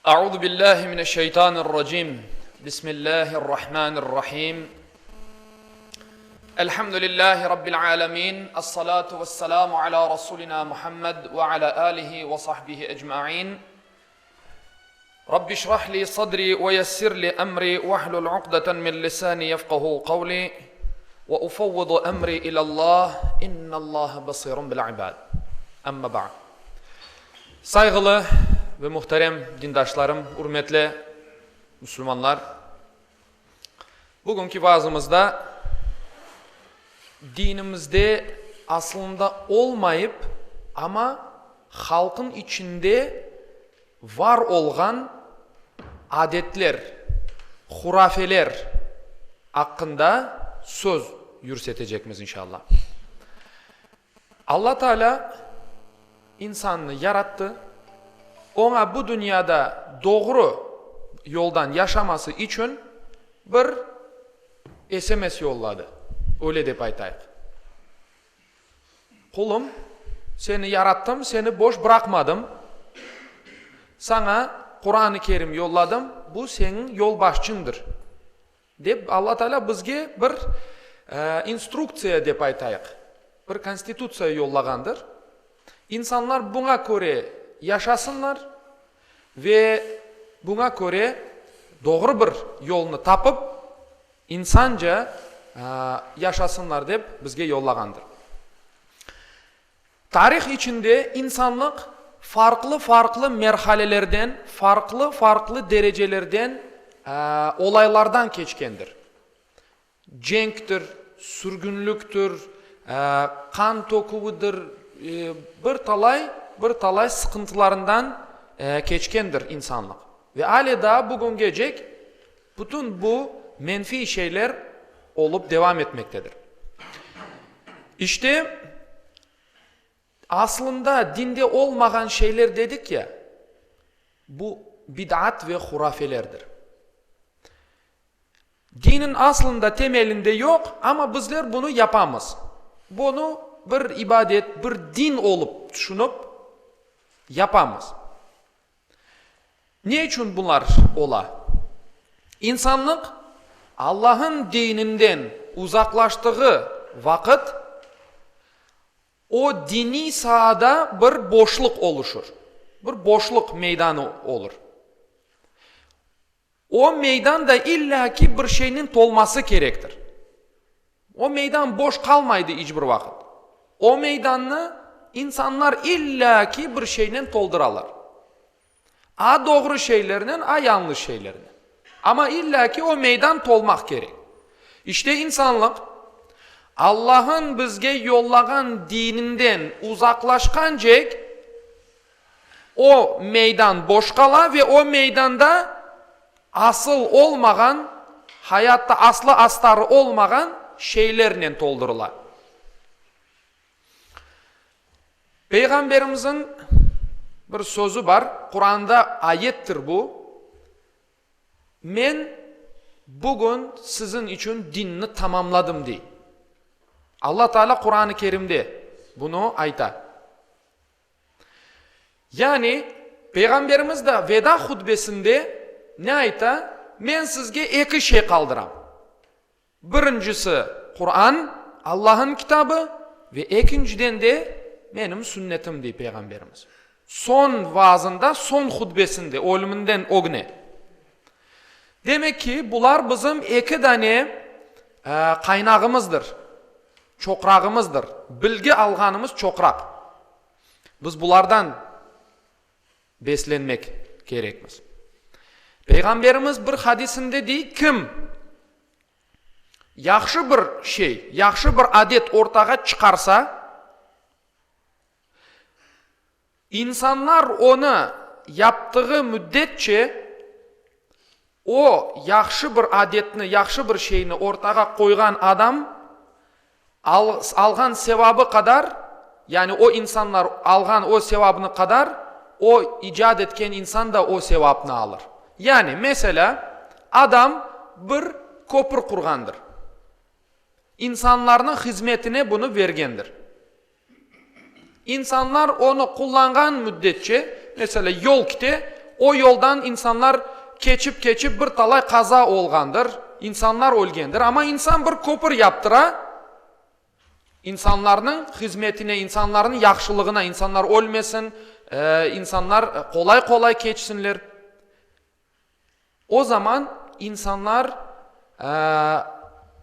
Euzu billahi mineşşeytanirracim. Bismillahirrahmanirrahim. Elhamdülillahi rabbil alamin. Essalatu vesselamu ala rasulina Muhammed ve ala alihi ve sahbihi ecmaîn. Rabbi şrah li sadri ve yessir li emri vahlul uqdeten min lisani yefqahu qavli ve ufevvidu emri ilallah innallaha basirun bil ibad. Amma ba'd. Sayğılı ve muhterem dindaşlarım, ürmetli musulmanlar! Bugünki vaazımızda dinimizde aslında olmayıp, amma halqın içinde var olğan adetler, hurafeler aqqında söz yürsetecekmiz inşallah. Alla Teala insannı yarattı, oña bu dünyada doğru yoldan yaşaması içün bir SMS yolladı, öyle dep aytayıq. Qulum, seni yarattım, seni boş bıraqmadım, saña Quran-ı Kerim yolladım, bu seniñ yolbaşçıñdır. Dep Alla Teala bizge bir instruktsiya dep aytayıq, bir konstitutsiya yollağandır. İnsanlar buña köre yaşasınlar ve buña köre doğru bir yolnı tapıp, insanca yaşasınlar dep bizge yollağandır. Tarih içinde insanlıq farqlı-farqlı merhalelerden, farqlı-farqlı derecelerden, olaylardan keçkendir. Cenktir, sürgünliktir, qan töküvidir, bir talay, bir talay sıqıntılarından keçkendir insanlıq. Ve ale daa bugüngecek bütün bu menfiy şeyler olıp devam etmektedir. İşte, aslında dinde olmağan şeyler dedik ya, bu bid'at ve hurafelerdir. Diniñ aslında temelinde yoq, amma bizler bunı yapamız. Bunı bir ibadet, bir din olıp tüşünip yapamız. Ne içün bunlar ola? İnsanlıq Allah'ın dininden uzaqlaştığı vaqıt, o diniy saada bir boşluq oluşır, bir boşluq meydanı olur. O meydan da illâ ki bir şeyniñ tolması kerektir. O meydan boş qalmaydı iç bir vaqıt. O meydannı insanlar illâ ki bir şeynen tolduralar. A doğru şeylernen, a yañlış şeylernen. Amma illâ ki o meydan tolmaq kerek. İşte insanlıq Allah'ın bizge yollağan dininden uzaqlaşqancek, O meydan boş qala ve o meydanda asıl olmağan, hayatta aslı-astarı olmağan şeylernen toldurıla. Peyğamberimizniñ bir sözü bar, Quranda ayettir bu, Men bugün siziñ içün dinni tamamladım, dey. Alla Teala Quran-ı Kerimde bunı ayta. Yani, Peyğamberimiz de veda hutbesinde ne ayta? Men sizge eki şey qaldıram. Birincisi, Quran, Allah'ın kitabı, ve ekinciden de menim sünnetim, dey Peyğamberimiz. Soñ vaazında, soñ hutbesinde, ölüminden ögne. Demek ki, bular bizim eki dane qaynağımızdır, çoqrağımızdır, bilgi alğanımız çoqraq. Biz bulardan beslenmek kerekmiz. Peyğamberimiz bir hadisinde dey, Kim yahşı bir şey, yahşı bir adet ortağa çıqarsa, İnsanlar onı yaptığı müddetçe, o yahşı bir adetni, yahşı bir şeyni ortağa qoyğan adam alğan sevabı qadar, yani o insanlar alğan o sevabnı qadar, o icat etken insan da o sevapnı alır. Yani, meselâ, adam bir köpür qurğandır. İnsanlarnıñ hızmetine bunı bergendir. İnsanlar onı qullanğan müddetçe, meselâ, yol kite, O yoldan insanlar keçip-keçip bir talay qaza olğandır, insanlar ölgendir. Amma insan bir köpür yaptıra, insanlarnıñ hizmetine, insanlarnıñ yahşılığına, insanlar ölmesin, insanlar qolay-qolay keçsinler. O zaman insanlar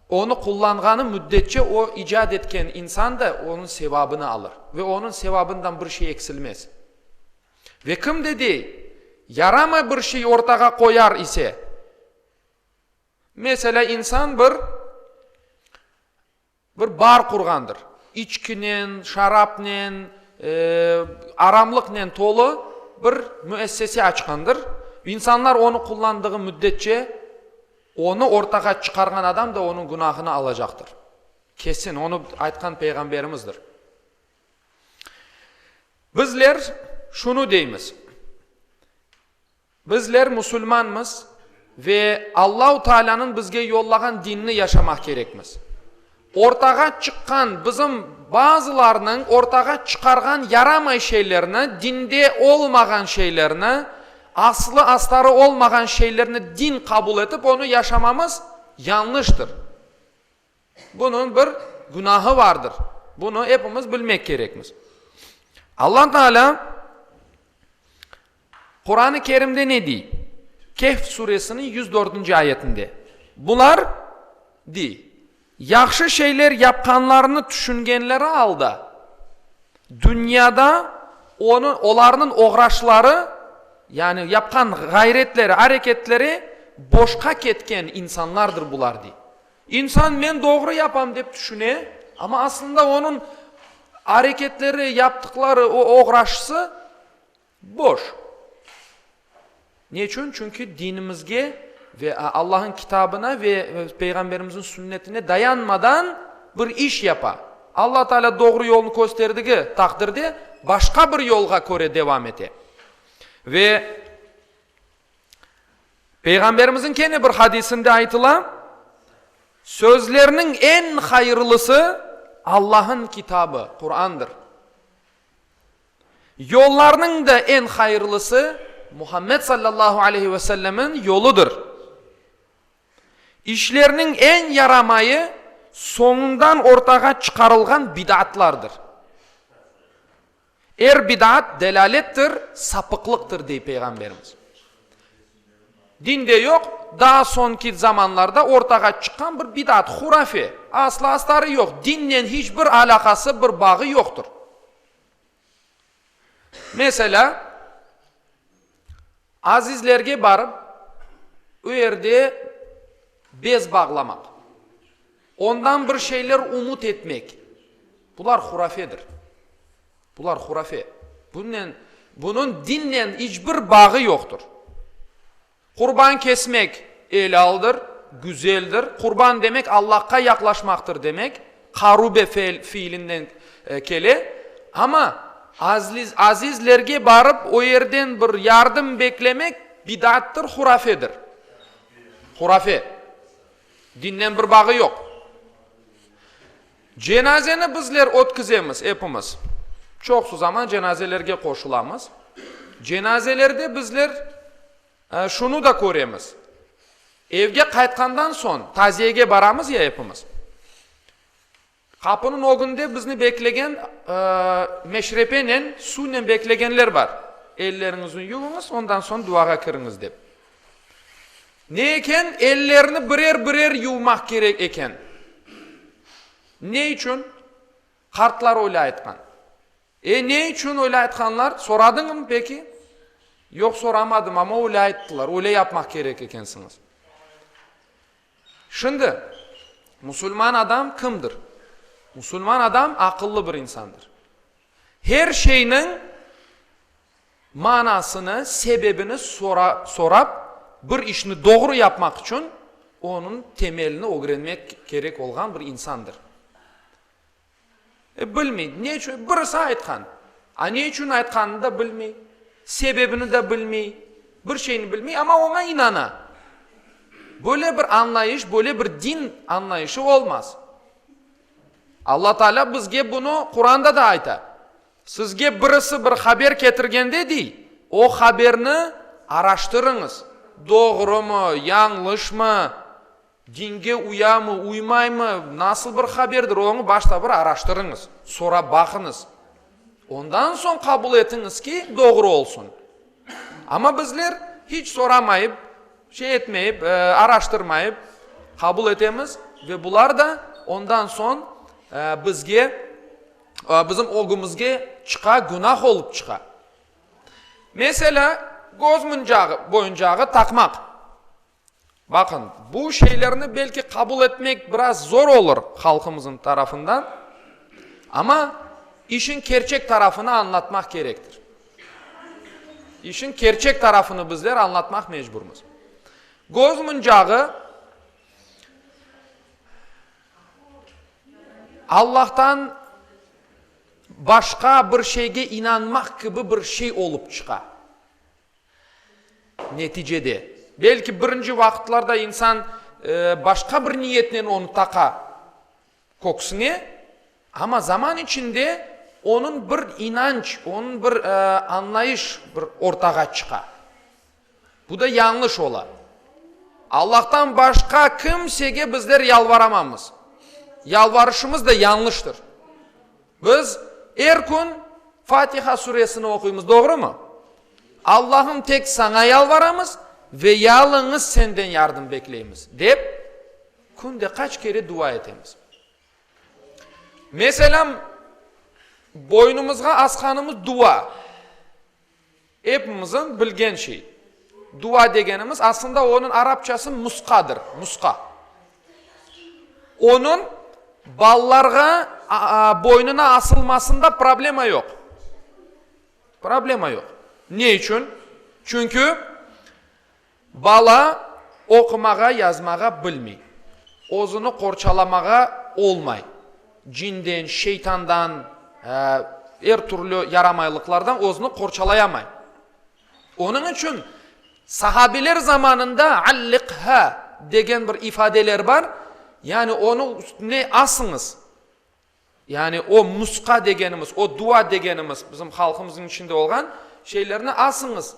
onı qullanğanı müddetçe o icat etken insan da onıñ sevabını alır ve onıñ sevabından bir şey eksilmez. Ve kim de dey, yaramay bir şey ortağa qoyar ise, meselâ, insan bir Bir bar qurğandır. İçkinen, şarapnen, aramlıqnen tolu bir müessese açqandır. İnsanlar onı qullandığı müddetçe, onı ortağa çıqarğan adam da onıñ günahını alacaqtır. Kesin, onı aytqan Peyğamberimizdir. Bizler şunı deymiz. Bizler musulmanmız ve Allahu Taalânıñ bizge yollağan dinni yaşamaq kerekmiz. Ortağa çıqqan, bizim bazılarnıñ ortağa çıqarğan yaramay şeylerni, dinde olmağan şeylerni, aslı astarı olmağan şeylerni din qabul etip, onı yaşamamız yañlıştır. Bunıñ bir günahı vardır. Bunı epimiz bilmek kerekmiz. Allah Teala Quran-ı Kerimde ne dey? Kehf suresiniñ 104-nci ayetinde. Bular, dey, yahşı şeyler yapqanlarını tüşüngenleri alda, dünyada onı, olarnıñ oğraşları, yani yapqan ğayretleri, areketleri boşqa ketken insanlardır bular, dey. İnsan men doğru yapam dep tüşüne, amma aslında onıñ areketleri, yaptıqları, o oğraşısı boş. Ne içün? Çünki dinimizge ve Allahnıñ kitabına ve Peyğamberimizniñ sünnetine dayanmadan bir iş yapa. Alla Teala doğru yolnı kösterdigi taqdirde başqa bir yolğa köre devam ete. Ve Peyğamberimizniñ kene bir hadisinde aytıla, Sözlerniñ eñ hayırlısı Allah'ın kitabı, Qurandır. Yollarnıñ da eñ hayırlısı Muhammed sallallahu aleyhi ve sellemniñ yoludır. İşlerniñ eñ yaramayı soñundan ortağa çıqarılğan bidatlardır. Er bidat delâlettir, sapıqlıqtır, dey Peyğamberimiz. Dinde yoq, daa soñki zamanlarda ortağa çıqqan bir bidat, hurafe, aslı astarı yoq, dinnen hiç bir alâqası, bir bağı yoqtır. Meselâ, azizlerge barıp, o yerde bez bağlamaq, ondan bir şeyler ümüt etmek, bular hurafedir. Bular hurafe. Bunnen, bunıñ dinnen iç bir bağı yoqtır. Qurban kesmek elâldır, güzeldir. Qurban demek Allahqa yaqlaşmaqtır demek, qarube fiilinden kele. Amma azizlerge barıp, o yerden bir yardım beklemek bidattır, hurafedir. Hurafe. Dinnen bir bağı yoq. Cenazeni bizler ötkizemiz epimiz. Çoqusı zaman cenazelerge qoşulamız. Cenazelerde bizler şunı da köremiz, evge qaytqandan soñ, taziyege baramız ya epimiz, qapınıñ ögünde bizni beklegen meşrepenen, suvnen beklegenler bar, elleriñizni yuvuñız, ondan soñ duağa kiriñiz dep. Ne eken, ellerini birer-birer yuvmaq kerek eken. Ne içün? Qartlar öyle aytqan. E, ne içün öyle aytqanlar? Soradıñmı peki? Yoq, soramadım, amma öyle ayttılar, öyle yapmaq kerek ekensiñiz. Şimdi, musulman adam kimdir? Musulman adam aqıllı bir insandır. Her şeyniñ manasını, sebebini sorap, bir işni doğru yapmaq içün onıñ temelini ögrenmek kerek olğan bir insandır. E, bilmey. Ne içün? Birisi aytqan. A ne içün aytqanını da bilmey, sebebini de bilmey, bir şeyni bilmey, amma oña inana. Böyle bir añlayış, böyle bir din añlayışı olmaz. Alla Teala bizge bunı Quranda da ayta. Sizge birisi bir haber ketirgende, dey, o haberni. Araştırıñız, doğrumı, yañlışmı, dinge uyamı, uymaymı, nasıl bir haberdir, oñı başta bir araştırıñız, sorap baqıñız. Ondan soñ qabul etiñiz ki, doğru olsun. Amma bizler hiç soramayıp, şey etmeyip, araştırmayıp qabul etemiz ve bular da ondan soñ bizge, bizim ögümizge çıqa, günah olıp çıqa. Meselâ, köz mıncağı, boyuncağı taqmaq. Baqın, bu şeylerni belki qabul etmek biraz zor olur halqımızın tarafından, amma işin kerçek tarafını añlatmaq kerektir. İşin kerçek tarafını bizler añlatmaq mecburmız. Köz mıncağı Allahtan başqa bir şeyge inanmaq kibi bir şey olıp çıqa. Neticede, belki birinci vaqıtlarda insan başqa bir niyetnen onı taqa köksüne, amma zaman içinde onıñ bir inanç, onıñ bir añlayış bir ortağa çıqa. Bu da yañlış ola. Allahtan başqa kimsege bizler yalvaramamız. Yalvarışımız da yañlıştır. Biz er kün Fatiha suresini oquymız, doğrumı? Allahım, tek Saña yalvaramız ve yalıñız Senden yardım bekleymiz, dep, künde qaç kere dua etemiz. Meselâ, boynumızğa asqanımız dua, epimizin bilgen şey. Dua degenimiz, aslında onıñ arapçası musqadır, musqa. Onıñ balalarğa boynuna asılmasında problema yoq. Problema yoq. Ne içün? Çünki bala oqumağa, yazmağa bilmey. Özüni qorçalamağa olmay. Cinden, şeytandan, er türlü yaramaylıqlardan özüni qorçalayamay. Onıñ içün sahabeler zamanında alliqha degen bir ifadeler bar, yani onı üstüne asıñız. Yani o musqa degenimiz, o dua degenimiz, bizim halqımıznıñ içinde olğan şeylerni asıñız.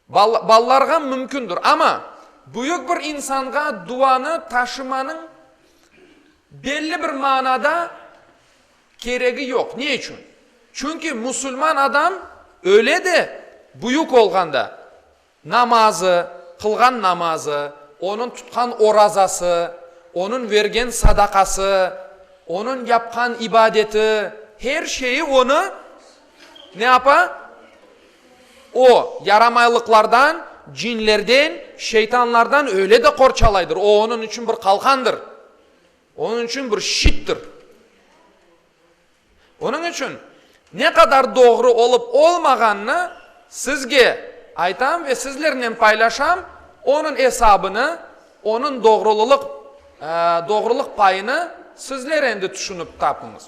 Balalarğa mümkündir, amma büyük bir insanğa duanı taşımanıñ belli bir manada keregi yoq. Ne içün? Çünki musulman adam öyle de büyük olğanda Namazı, qılğan namazı, onıñ tutqan orazası, onıñ vergen sadaqası, onıñ yapqan ibadeti, her şeyi onı ne yapa? O, yaramaylıqlardan, cinlerden, şeytanlardan öyle de qorçalaydır. O, onıñ içün bir qalqandır. Onıñ içün bir şittir. Onıñ içün ne qadar doğru olıp olmağanını sizge aytam ve sizlernen paylaşam, onıñ esabını, onıñ doğrulılıq, doğrulıq payını sizler endi tüşünip tapıñız.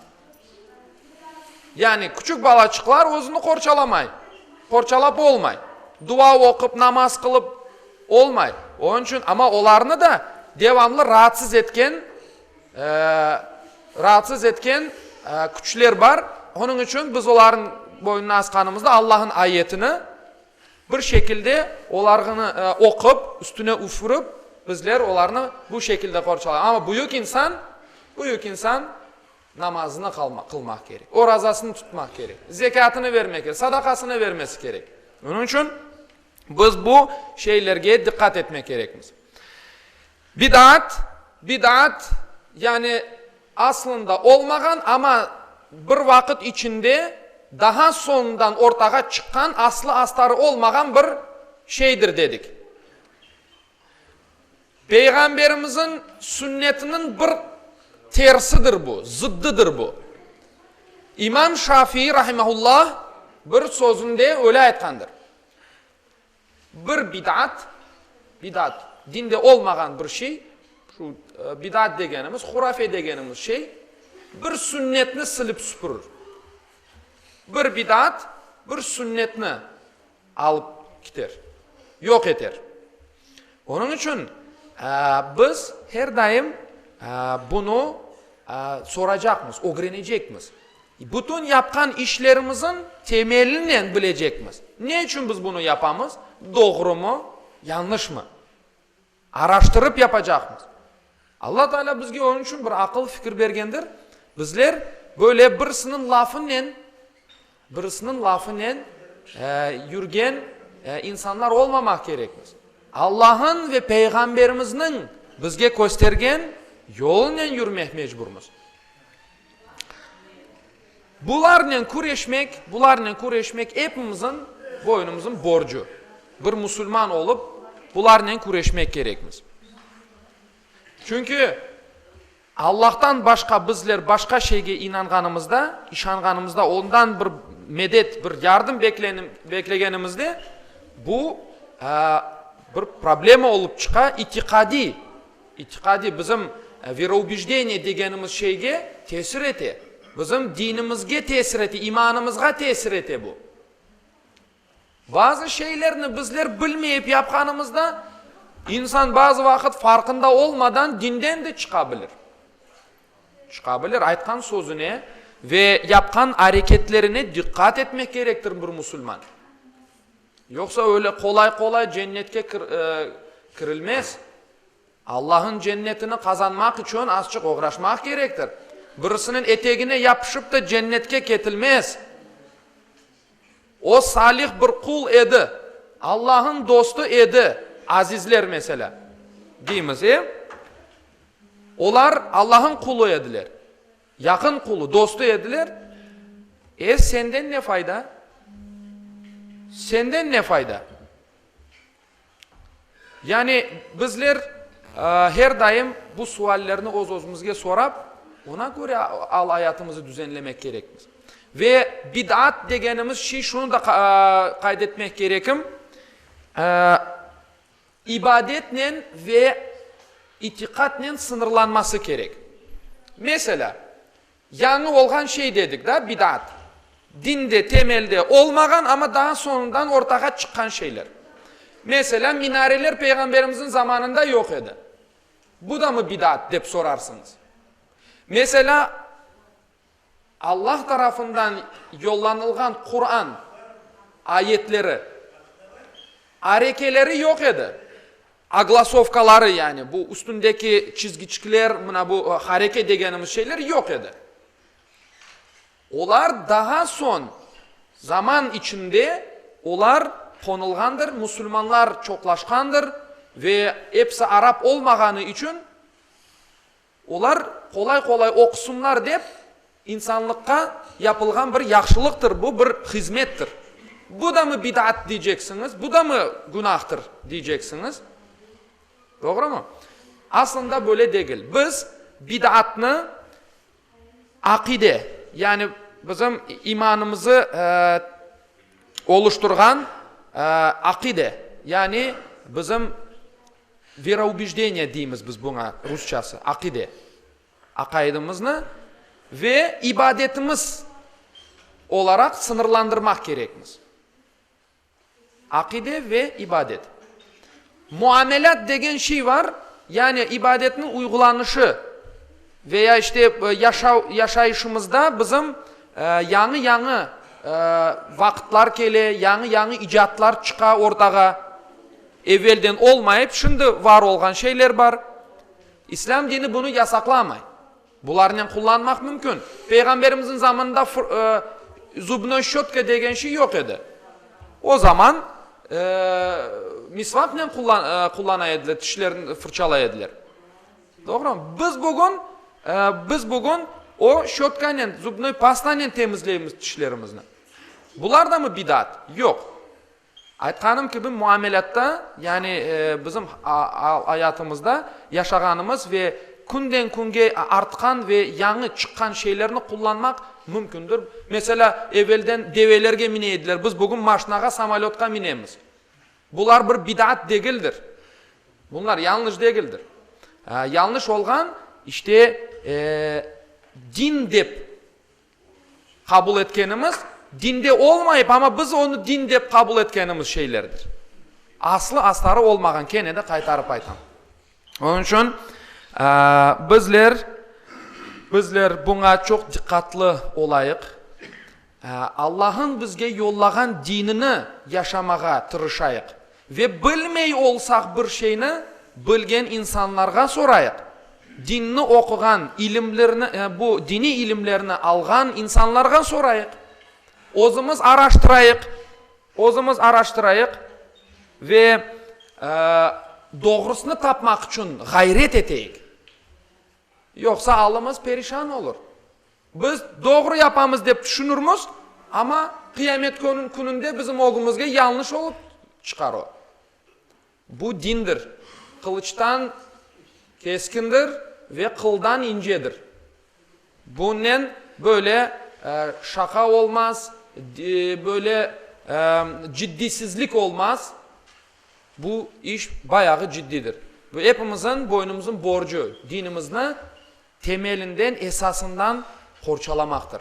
Yani küçük balaçıqlar özüni qorçalamay, qorçalap olmay. Dua oqup, namaz qılıp olmay. Onıñ içün, amma olarnı da devamlı raatsız etken, Raatsız etken küçler bar, onıñ içün biz olarnıñ boynuna asqanımızda Allahnıñ ayetini bir şekilde olarnı oqup, üstüne üfürip, bizler olarnı bu şekilde qorçalaymız. Amma büyük insan, büyük insan namazını qılmaq kerek, orazasını tutmaq kerek, zekâtını vermek kerek, sadaqasını vermesi kerek. Onıñ içün biz bu şeylerge diqqat etmek kerekmiz. Bid'at, bid'at, yani aslında olmağan, amma bir vaqıt içinde daha soñundan ortağa çıqqan, aslı-astarı olmağan bir şeydir dedik. Peyğamberimizin sünnetiniñ bir tersidir bu, zıddıdır bu. İmam Şafii rahimehullah bir sözünde öyle aytqandır. Bir bid'at, bid'at, dinde olmağan bir şey, şu bid'at degenimiz, hurafe degenimiz şey, bir sünnetni silip süpürür. Bir bid'at bir sünnetni alıp kiter, yoq eter. Onıñ içün biz her daim bunı soracaqmız, ögrenecekmiz. Bütün yapqan işlerimizin temelinen bilecekmiz. Ne içün biz bunı yapamız, doğrumı, yañlışmı? Araştırıp yapacaqmız. Alla Teala bizge onıñ içün bir aqıl, fikir bergendir. Bizler böyle birisiniñ lafınen, birisiniñ lafınen yürgen insanlar olmamaq kerekmiz. Allah'ın ve Peyğamberimizniñ bizge köstergen yolunen yürmek mecburmız. Bularnen küreşmek, bularnen küreşmek epimizin boynumızın borcu. Bir musulman olıp, bularnen küreşmek kerekmiz. Çünki Allahtan başqa bizler başqa şeyge inanğanımızda, işanğanımızda, ondan bir medet, bir yardım beklegenimizde, bu bir problema olıp çıqa, itiqadiy, İtiqadiy, bizim veroubejdeniye degenimiz şeyge tesir ete. Bizim dinimizge tesir ete, imanımızğa tesir ete bu. Bazı şeylerni bizler bilmeyip yapqanımızda, insan bazı vaqıt farqında olmadan dinden de çıqa bilir. Çıqa bilir. Aytqan sözüne ve yapqan areketlerine diqqat etmek kerektir bir musulman. Yoqsa öyle qolay-qolay cennetke kirilmez. Allah'ın cennetini qazanmaq içün azçıq oğraşmaq kerektir. Birisiniñ etegine yapışıp da cennetke ketilmez. O salih bir qul edi, Allah'ın dostu edi, azizler meselâ, deymiz, e? Olar Allah'ın qulu ediler. Yaqın qulu, dostu ediler. E, senden ne fayda? Senden ne fayda? Yani bizler her daim bu suallerni öz-özümizge sorap, ona köre al-ayatımızı düzenlemek kerekmiz. Ve bid'at degenimiz şey, şunı da qayd etmek kerekim, İbadetnen ve itiqatnen sıñırlanması kerek. Meselâ, yañı olğan şey dedik da, bid'at, dinde temelde olmağan, amma daa soñundan ortağa çıqqan şeyler. Meselâ, minareler Peyğamberimizniñ zamanında yoq edi. Bu da mı bid'at, dep sorarsıñız. Meselâ, Allah tarafından yollanılğan Quran ayetleri, arekeleri yoq edi. Oglosovkaları, yani bu üstündeki çizgiçikler, mına bu hareke degenimiz şeyler yoq edi. Olar daha soñ, zaman içinde olar qonulğandır, musulmanlar çoqlaşqandır ve episi arap olmağanı içün, Olar qolay-qolay oqusınlar dep, insanlıqqa yapılğan bir yahşılıqtır, bu bir hizmettir. Bu da mı bid'at deyceksiñiz, bu da mı günahtır deyceksiñiz? Doğrumı? Aslında böyle degil. Biz bid'atnı aqide, yani bizim imanımızı oluşturğan aqide, yani bizim Veroubejdeniye deymiz biz buña rusçası, aqide, aqaidimizni ve ibadetimiz olaraq sıñırlandırmaq kerekmiz. Aqide ve ibadet. Muamelât degen şey bar, yani ibadetniñ uyğulanışı ve ya işte yaşav, yaşayışımızda bizim yañı-yañı vaqıtlar kele, yañı-yañı icatlar çıqa ortağa. Evelden olmayıp, şimdi var olğan şeyler bar. İslâm dini bunı yasaqlamay. Bularnen qullanmaq mümkün. Peyğamberimizniñ zamanında zubnoy şçötka degen şey yoq edi. O zaman misvaknen qullana ediler, tişlerini fırçalay ediler. Doğrumı? Biz bugün, biz bugün o şçötkanen, zubnoy pastanen temizleymiz tişlerimizni. Bular da mı bidat? Yoq. Aytqanım kibi, muamelatta, yani bizim ayatımızda yaşağanımız ve künden-künge artqan ve yañı çıqqan şeylerni qullanmaq mümkündir. Meselâ, evelden develerge mine ediler, biz bugün maşinağa, samolötqa minemiz. Bular bir bid'at degildir. Bunlar yañlış degildir. Yañlış olğan, işte, din dep Qabul etkenimiz, dinde olmayıp, amma biz onı din dep qabul etkenimiz şeylerdir. Aslı astarı olmağan, kene de qaytarıp aytam. Onıñ içün bizler, bizler buña çoq diqqatlı olayıq. Allah'ın bizge yollağan dinini yaşamağa tırışayıq ve bilmey olsaq bir şeyni bilgen insanlarğa sorayıq, dinni oquğan, ilimlerni, bu diniy ilimlerni alğan insanlarğa sorayıq, özümiz araştırayıq, özümiz araştırayıq ve doğrusını tapmaq içün ğayret eteyik. Yoqsa alımız perişan olur. Biz doğru yapamız dep tüşünirmiz, amma qıyamet kününde bizim ögümizge yañlış olıp çıqar o. Bu dindir, qılıçtan keskindir ve qıldan incedir. Bunnen böyle şaqa olmaz, böyle ciddiysizlik olmaz. Bu iş bayağı ciddidir. Bu epimizin boynumuzın borcu, dinimizni temelinden, esasından qorçalamaqtır.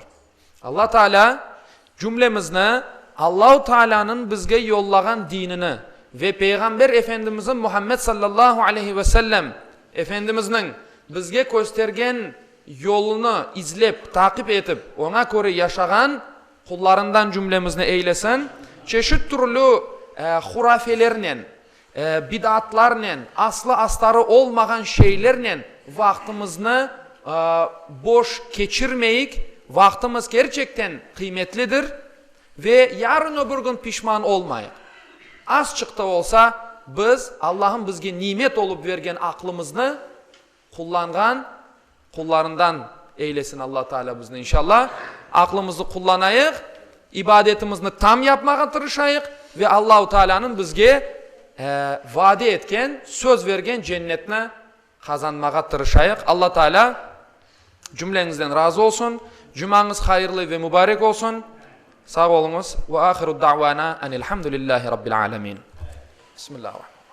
Alla Teala cümlemizni Allahu Tealanıñ bizge yollağan dinini ve Peyğamber Efendimizin Muhammed sallallahu aleyhi ve sellem Efendimizniñ bizge köstergen yolunı izlep, taqip etip, oña köre yaşağan qullarından cümlemizni eylesin. Çeşit türlü hurafelernen, Bidatlarnen, aslı-astarı olmağan şeylernen vaqtımıznı boş keçirmeyik, vaqtımız kerçekten qıymetlidir ve yarın-öbür kün pişman olmayıq. Azçıq da olsa, biz Allah'ın bizge nimet olıp bergen aqlımıznı qullanğan qullarından eylesin Alla Teala bizni inşalla. Aqlımıznı qullanayıq, ibadetimizni tam yapmağa tırışayıq ve Allahu Tealanıñ bizge vade etken, söz bergen cennetni qazanmağa tırışayıq. Alla Teala cümleñizden razı olsun. Cumañız hayırlı ve mübarek olsun. Sağ oluñız. Ve ahiru da'vana enelhamdülillahi rabbil alemin. Bismillahirrahmanirrahim.